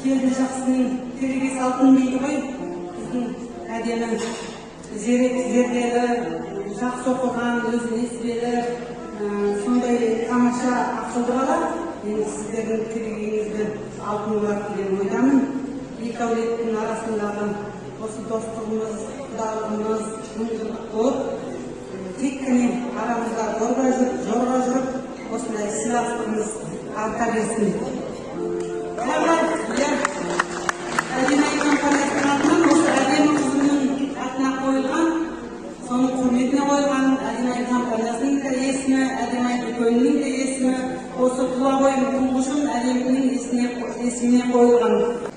Келді жақсының керегесі алтын дейді ғой. Біздің Әдемі зерек, зерделі, жақсы оқыған, өзі несібелі, сондай тамаша ақылды бала. Енді сіздердің керегеңізді алтын болады деген ойдамын. Екі әулеттің арасындағы осы достығымыз, құдалығымыз 1000 жылдық болып, тек қана арамызда жорға жүріп, жорға жүріп, осындай сыйластығымыз арта берсін. Тағы, иә, Әдемі компаниясының атынан осы Әдемі қызымның атына қойылған, соның құрметіне қойылған Әдемі компаниясының да есімі, Әдемі дүкенінің де есімі, осы тұла бойым тұңғышым Әдемінің есіміне қойылған.